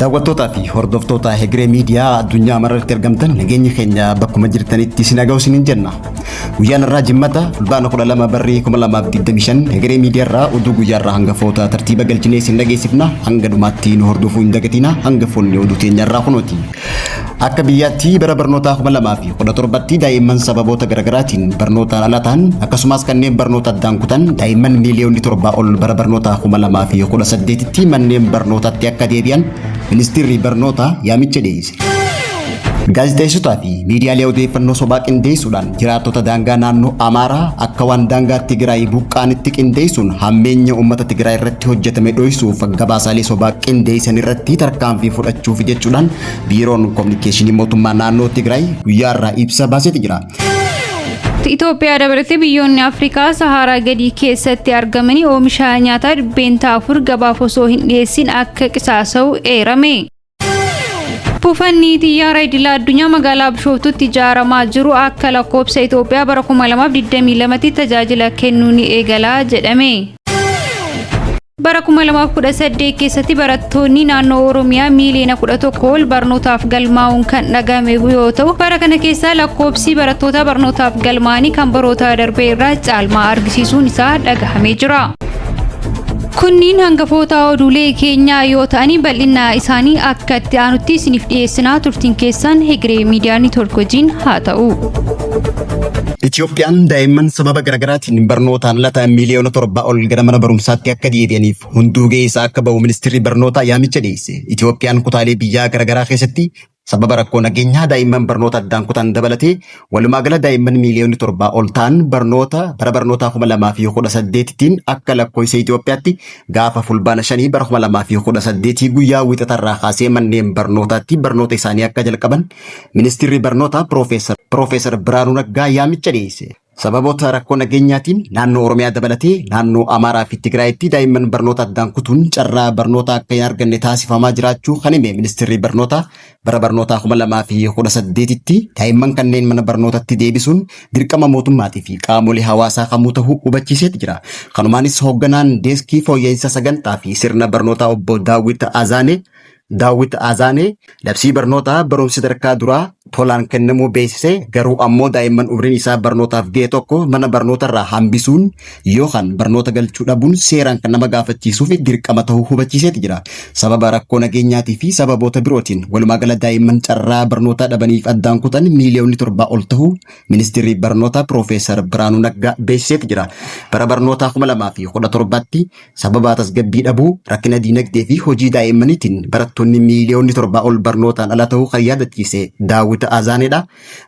Daawwattootaa fi hordoftoota Hegeree Miidiyaa addunyaa mararratti argamtan, nageenyi keenya bakkuma jirtanitti isin haa ga'u isiniin jenna. Guyyaan irraa Jimmata, Fulbaana 12, barrii 2025. Hegeree Miidiyaa irraa oduu guyyaa irraa hangafoota tartiiba galchinee isin dhageessifna. Hanga dhumaatti nu hordofuu hin dagatina. Hangafoonni oduu teenya irraa kunooti. Akka biyyaatti bara barnootaa 2017tti daa'imman sababoota garaagaraatiin barnootaan ala ta'an, akkasumas kanneen barnoota addaan kutan daa'imman miiliyoonni 7 ol bara barnootaa 2018tti manneen barnootaatti akka deebi'an ministeerri barnootaa yaamicha dhiyeesse. Gaazexeessotaa fi miidiyaalee odeeffannoo sobaa qindeessuudhaan jiraattota daangaa naannoo Amaaraa akka waan daangaa Tigraay buqqaanitti qindeessuun hammeenya uummata Tigraay irratti hojjetame dhoysuuf gabaasaalee sobaa qindeessan irratti tarkaanfii fudhachuuf jechuudhaan Biiroon Kominikeeshinii Mootummaa Naannoo Tigraay guyyaa irraa ibsa baaseeti jira. Itoophiyaa dabalatee biyyoonni Afrikaa Saharaa gadii keessatti argamanii oomisha nyaataa 4% gabaaf osoo hin dhiyeessin akka qisaasa'u eerame. Buufanni xiyyaara idila addunyaa magaalaa Bishooftuutti ijaaramaa jiru akka lakkoofsa Itoophiyaa bara 2022tti tajaajila kennuu ni eegala jedhame. Bara 2018 keessatti barattoonni naannoo Oromiyaa miiliyoona 11 ol barnootaaf galmaa'uun kan dhagahame yoo ta'u, bara kana keessa lakkoofsi barattoota barnootaaf galmaa'anii kan baroota darbee irraa caalmaa argisiisuun isaa dhagahamee jira. Kunniin hangafoota oduulee keenyaa yoo ta'ani, bal'ina isaanii akka itti aanutti isiniif dhiyeessinaa. Turtiin keessan Hegeree Miidiyaa Neetwoork wajjin haa ta'u. Itoophiyaan daa'imman sababa garaagaraatiin barnootaan ala ta'an miiliyoona 7 ol gara mana barumsaatti akka deebi'aniif hunduu gahee isaa akka ba'u ministeerri barnootaa yaamicha dhiyeesse. Itoophiyaan kutaalee biyyaa garaagaraa keessatti sababa rakkoo nageenyaa daa'imman barnoota addaan kutan dabalatee walumaa gala daa'imman miiliyoonni 7 ol ta'an barnoota bara barnootaa 2018tiin akka lakkoofsa Itoophiyaatti gaafa Fulbaana 5 bara 2018 guyyaa Wiixatarraa kaasee manneen barnootaatti barnoota isaanii akka jalqaban ministeerri barnootaa Piroofeesar Biraanuu Naggaa yaamicha dhiyeesse. Sababoota rakkoo nageenyaatiin naannoo Oromiyaa dabalatee naannoo Amaaraa fi Tigraayitti daa'imman barnoota addaan kutuun carraa barnoota akka hin arganne taasifamaa jiraachuu kan hime ministeerri barnootaa, bara barnootaa 2018tti daa'imman kanneen mana barnootatti deebisuun dirqama mootummaatii fi qaamolee hawaasaa kamuu ta'uu hubachiiseeti jira. Kanumaanis hoogganaan deeskii fooyya'insa sagantaa fi sirna barnootaa obbo Daawwit Azaanee labsii barnootaa barumsi sadarkaa duraa tolaan kennamuu beeksise, garuu ammoo daa'imman umriin isaa barnootaaf ga'e tokko mana barnootarraa hambisuun yookaan barnoota galchuu dhabuun seeraan kan nama gaafachiisuu fi dirqama ta'uu hubachiiseeti jira. Sababa rakkoo nageenyaatii fi sababoota birootiin walumaa gala daa'imman carraa barnootaa dhabaniif addaan kutan miiliyoonni 7 ol ta'uu ministeerri barnootaa Piroofeesar Biraanuu Naggaa beeksiseeti jira. Bara barnootaa 2017tti sababa tasgabbii dhabuu, rakkina diinagdee fi hojii daa'immaniitiin barattoonni miiliyoonni 7 ol barnootaan ala ta'uu kan yaadachiise Daawwit Azaaneedha.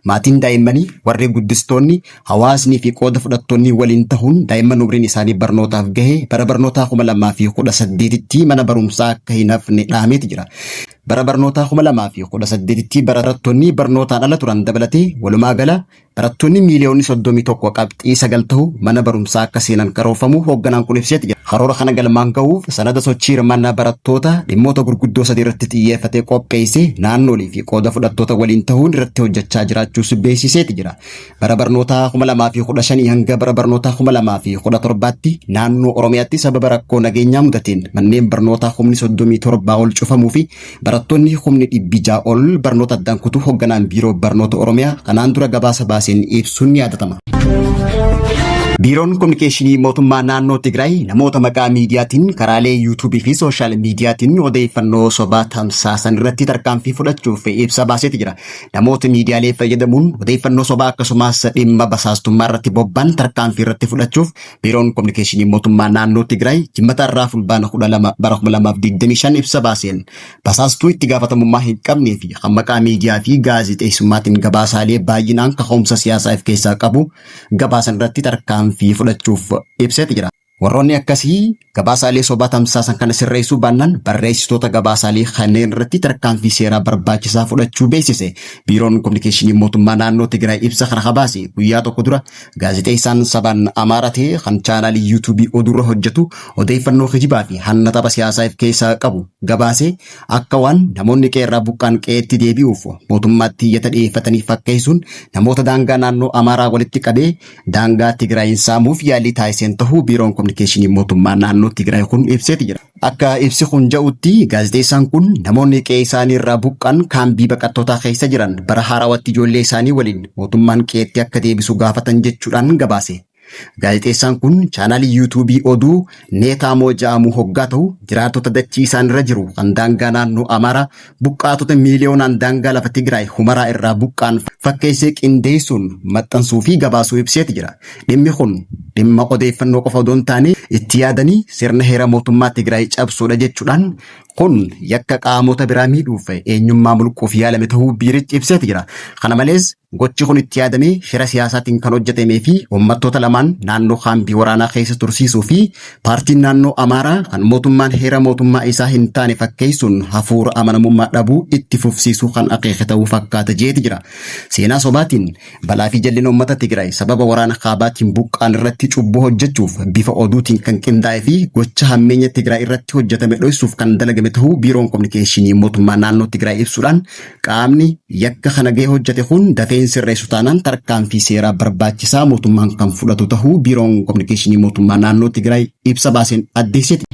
Maatiin daa'immanii, warri guddistoonni, hawaasnii fi qooda fudhattoonni waliin ta'uun daa'imman umriin isaanii barnootaaf gahe bara barnootaa 2018tti mana barumsaa akka hin hafne dhaameeti jira. Bara barnootaa 2018tti barattoonni barnootaan ala turan dabalatee walumaa gala barattoonni miiliyoonni 31 qabxii 9 ta'u mana barumsaa akka seenan karoorfamuu hoogganaan kun ibseeti jira. Karoora kana galmaan gahuuf sanada sochii hirmaannaa barattoota dhimmoota gurguddoo sadii irratti xiyyeeffatee qopheesse naannoolii fi qooda fudhattoota waliin ta'uun irratti hojjechaa jiraachuus beeksiseeti jira. Bara barnootaa 2015 hanga bara barnootaa 2017tti naannoo Oromiyaatti sababa rakkoo nageenyaa mudateen manneen barnootaa humni 37 ol cufamuu fi barattoonni humni 600 ol barnoota addaan kutuu hoogganaan biiroo barnoota Oromiyaa kanaan dura gabaasa baaseen ibsuun ni yaadatama. Biiroon Kominikeeshinii Mootummaa Naannoo Tigraay namoota maqaa miidiyaatiin karaalee yuutuubii fi sooshaal miidiyaatiin odeeffannoo sobaa tamsaasan irratti tarkaanfii fudhachuuf ibsa baaseeti jira. Namoota miidiyaalee fayyadamuun odeeffannoo sobaa akkasumas dhimma basaastummaa irratti bobba'an tarkaanfii irratti fudhachuuf Biiroon Kominikeeshinii Mootummaa Naannoo Tigraay Jimmata irraa Fulbaana 12 bara 2025 ibsa baaseen, basaastuu itti gaafatamummaa hin qabnee fi kan maqaa miidiyaa fi gaazexeessummaatiin gabaasaalee baay'inaan kaka'umsa siyaasaa of keessaa qabu gabaasan irratti tarkaanfii fudhachuuf ibseeti jira. Warroonni akkasii gabaasaalee sobaa tamsaasan kana sirreessuu baannaan barreessitoota gabaasaalee kanneen irratti tarkaanfii seeraa barbaachisaa fudhachuu beeksise. Biiroon Kominikeeshinii Mootummaa Naannoo Tigraay ibsa kana baase guyyaa tokko dura gaazexeessaan sabaan Amaara ta'e kan chaanaalii yuutuubii oduurra hojjetu odeeffannoo kijibaa fi hanna tapha siyaasaa of keessaa qabu gabaasee akka waan namoonni qe'eerraa buqqaan qe'eetti deebi'uuf mootummaatti iyyata dhiyeeffatanii fakkeessuun namoota daangaa naannoo Amaaraa walitti qabee daangaa Tigraayin saamuuf yaalii taasiseen ta'uu biiroon kominikeeshinii Kominikeeshinii Mootummaa Naannoo Tigraay kun ibseeti jira. Akka ibsi kun ja'utti gaazexeessaan kun namoonni qe'ee isaanii irraa buqqan kaambii baqattootaa keessa jiran bara haarawatti ijoollee isaanii waliin mootummaan qe'eetti akka deebisu gaafatan jechuudhaan gabaase. Gaazexeessaan kun chaanaalii yuutuubii oduu Neetaamoo ja'amu hoggaa ta'u jiraattota dachii isaan irra jiru kan daangaa naannoo Amaaraa buqqaatota miiliyoonaan daangaa lafa Tigraay Humaraa irraa buqqaan fakkeessee qindeessuun maxxansuu fi gabaasuu ibseeti jira. Dhimmi kun dhimma odeeffannoo qofa odoo hin taane itti yaadanii sirna heera mootummaa Tigraay cabsuudha jechuudhaan kun yakka qaamota biraa miidhuuf eenyummaa mulquuf yaalame ta'uu biirichi ibseeti jira. Kana malees gochi kun itti yaadamee shira siyaasaatiin kan hojjetamee fi uummattoota lamaan naannoo kaambii waraanaa keessa tursiisuu fi paartiin naannoo Amaaraa kan mootummaan heera mootummaa isaa hin taane fakkeessuun hafuura amanamummaa dhabuu itti fufsiisuu kan akeeke ta'uu fakkaata jeeti jira. Seenaa sobaatiin balaa fi jallina uummata Tigraay sababa waraana kaabaatiin buqqaan irratti cubbuu hojjechuuf bifa oduutiin kan qindaa'ee fi gocha hammeenya Tigraay irratti hojjetame dhoysuuf kan dalagame ta'uu biiroon kominikeeshinii mootummaa naannoo Tigraay ibsuudhaan qaamni yakka kana ga'e hojjete kun dafeen sirreessu taanaan tarkaanfii seeraa barbaachisaa mootummaan kan fudhatu ta'uu biiroon kominikeeshinii mootummaa naannoo Tigraay ibsa baaseen addeessiti.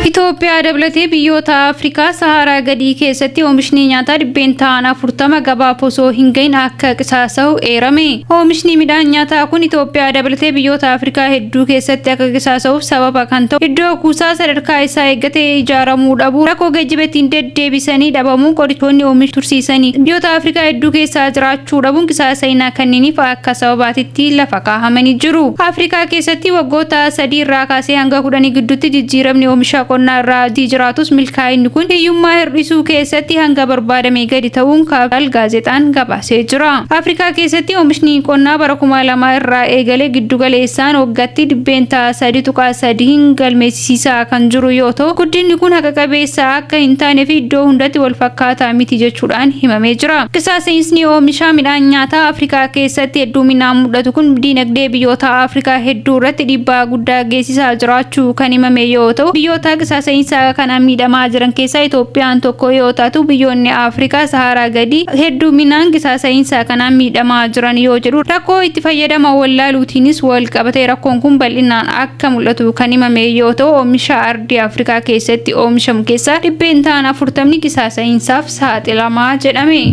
Itoophiyaa dabalatee biyyoota Afrikaa Saharaa gadii keessatti oomishni nyaataa 40% gabaaf osoo hin gahin akka qisaasa'u eerame. Oomishni midhaan nyaataa kun Itoophiyaa dabalatee biyyoota Afrikaa hedduu keessatti akka qisaasa'uuf sababa kan ta'u iddoo kuusaa sadarkaa isaa eeggate ijaaramuu dhabuu, rakkoo geejjiba ittiin deddeebisanii dhabamuu, qorichoonni oomisha tursiisanii biyyoota Afrikaa hedduu keessaa jiraachuu dhabuun qisaasa'ina kanneeniif akka sababaatitti lafa kaahamanii jiru. Afrikaa keessatti waggoota 3 irraa kaasee hanga 10 gidduutti jijjiiramni oomisha qonnaa irraa jiraatus milkaa'inni kun hiyyummaa hir'isuu keessatti hanga barbaadame gadi ta'uun Kaapitaal gaazexaan gabaasee jira. Afrikaa keessatti oomishni qonnaa bara 2000 irraa eegalee giddu galeessaan waggaatti 3.3% galmeessisaa kan jiru yoo ta'u guddinni kun haqa qabeessa akka hin taane fi iddoo hundatti wal fakkaataa miti jechuudhaan himamee jira. Qisaasa'iinsi oomisha midhaan nyaataa Afrikaa keessatti hedduminaan mul'atu kun diinagdee biyyoota Afrikaa hedduu irratti dhiibbaa guddaa geessisaa jiraachuu kan himame yoo ta'u biyyoota qisaasa'iinsa kanaan miidhamaa jiran keessaa Itoophiyaan tokko yoo taatu biyyoonni Afrikaa Saharaa gadi hedduminaan qisaasa'iinsa kanaan miidhamaa jiran yoo jedhu rakkoo itti fayyadama wallaaluutiinis wal qabatee rakkoon kun bal'inaan akka mul'atu kan himame yoo ta'u oomisha ardii Afrikaa keessatti oomishamu keessaa 40% qisaasa'iinsaaf saaxilamaa jedhame.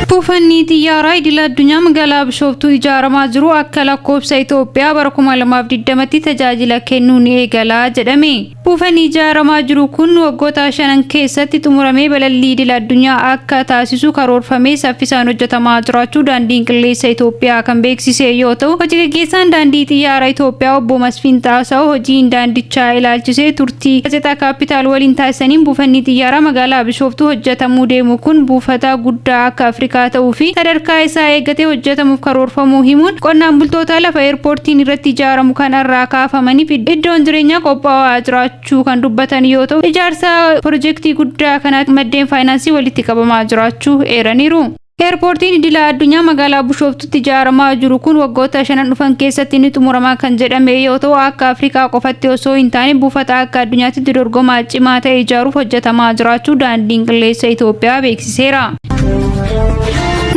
Buufanni xiyyaaraa idil addunyaa magaalaa Bishooftuu ijaaramaa jiru akka lakkoofsa Itoophiyaa bara 2020tti tajaajila kennuu ni eegala jedhame. Buufanni ijaaramaa jiru kun waggoota 5 keessatti xumuramee balallii idil addunyaa akka taasisu karoorfamee saffisaan hojjetamaa jiraachuu daandiin qilleensa Itoophiyaa kan beeksise yoo ta'u hojii gaggeessaan daandii xiyyaara Itoophiyaa obbo Masfiin Xaasaw hojiin daandichaa ilaalchisee turtii gaazexaa Kaapitaal waliin taasisaniin buufanni xiyyaaraa magaalaa Bishooftuu hojjetamuu deemu kun buufata guddaa akka Afrikaa ta'uu fi sadarkaa isaa eeggatee hojjetamuuf karoorfamuu himuun qonnaan bultoota lafa eerpoortiin irratti ijaaramu kanarraa kaafamaniif iddoon jireenyaa qophaa'aa jiraachuu kan dubbatan yoo ta'u ijaarsa pirojektii guddaa kanaatti maddeen faayinaansii walitti qabamaa jiraachuu eeraniiru. Eerpoortiin idila addunyaa magaalaa Bishooftutti ijaaramaa jiru kun waggoota 5 dhufan keessatti ni xumurama kan jedhame yoo ta'u akka Afrikaa qofatti osoo hin taane buufata akka addunyaatti dorgomaa cimaa ta'e ijaaruuf hojjetamaa jiraachuu daandiin qilleensa Itoophiyaa beeksiseera.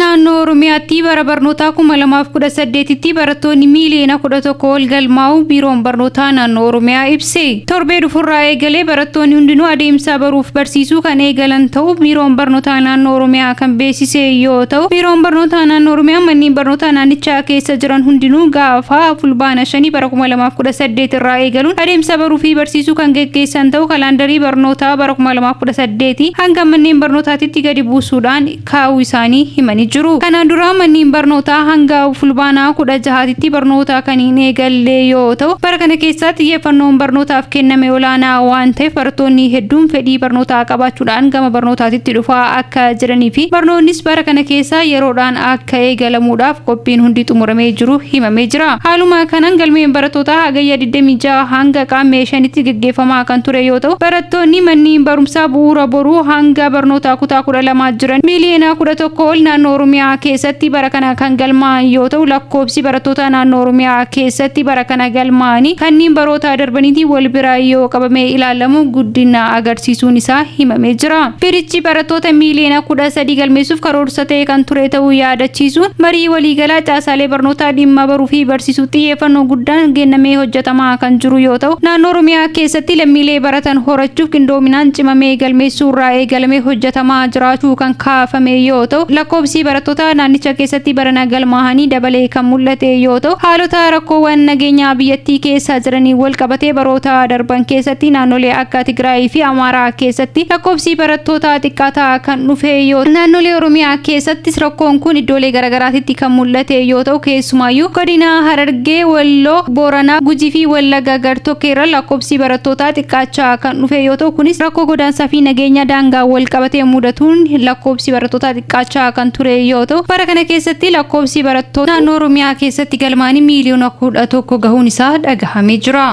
Naannoo Oromiyaatti bara barnootaa 2018tti barattoonni miiliyoona 11 ol galmaa'uu biiroon barnootaa naannoo Oromiyaa ibse. Torbee dhufurraa eegalee barattoonni hundinuu adeemsa baruuf barsiisuu kan eegalan ta'uu biiroon barnootaa naannoo Oromiyaa kan beeksise yoo ta'u biiroon barnootaa naannoo Oromiyaa manneen barnootaa naannichaa keessa jiran hundinuu gaafa fulbaana 5 bara 2018 irraa eegaluun adeemsa baruu fi barsiisuu kan geggeessan ta'uu kalaandarii barnootaa bara 2018 hanga manneen barnootaatitti gadi buusuudhaan kaa'uu isaanii himanii jiru. Kanaan dura manneen barnootaa hanga fulbaanaa 16tti barnoota kan hin eegalle yoo ta'u bara kana keessaa xiyyeeffannoon barnootaaf kenname olaanaa waan ta'eef barattoonni hedduun fedhii barnootaa qabaachuudhaan gama barnootaatitti dhufaa akka jiranii fi barnoonnis bara kana keessaa yeroodhaan akka eegalamuudhaaf qophiin hundi xumuramee jiru himamee jira. Haaluma kanaan galmeen barattootaa hagayya 26 hanga qaammee 5tti gaggeeffamaa kan ture yoo ta'u barattoonni manneen barumsaa bu'uura boruu hanga barnoota kutaa 12 jiran miiliyoona 11 ol naannoo naannoo Oromiyaa keessatti bara kana kan galmaa'an yoo ta'u, lakkoofsi barattoota naannoo Oromiyaa keessatti bara kana galmaa'anii kanneen baroota darbaniitiin wal bira yoo qabamee ilaalamu guddina agarsiisuun isaa himamee jira. Biirichi barattoota miiliyoona 13 galmeessuuf karoorsatee kan ture ta'uu yaadachiisuun, marii waliigalaa caasaalee barnootaa dhimma baruu fi barsiisuu xiyyeeffannoo guddaan kennamee hojjetamaa kan jiru yoo ta'u, naannoo Oromiyaa keessatti lammiilee baratan horachuuf qindoominaan cimamee galmeessuu irraa eegalamee hojjetamaa jiraachuu kan kaafame yoo ta'u, lakkoofsi barattoota naannicha keessatti barana galmaa'anii dabalee kan mul'ate yoo ta'u, haalota rakkoowwan nageenyaa biyyattii keessa jiranii wal qabatee baroota darban keessatti naannolee akka Tigraay fi Amaaraa keessatti lakkoofsi barattoota xiqqaataa kan dhufe yoo ta'u, naannolee Oromiyaa keessattis rakkoon kun iddoolee garaagaraatitti kan mul'ate yoo ta'u, keessumaayyuu godina Harargee, Walloo, Booranaa, Gujii fi Wallagga gartokkeerra lakkoofsi barattootaa xiqqaachaa kan dhufe yoo ta'u, kunis rakkoo godaansaa fi nageenya daangaa wal qabatee mudatuun lakkoofsi barattootaa xiqqaachaa kan ture yoo ta'u, bara kana keessatti lakkoofsi barattoota naannoo Oromiyaa keessatti galmaa'anii miiliyoona 11 gahuun isaa dhagahamee jira.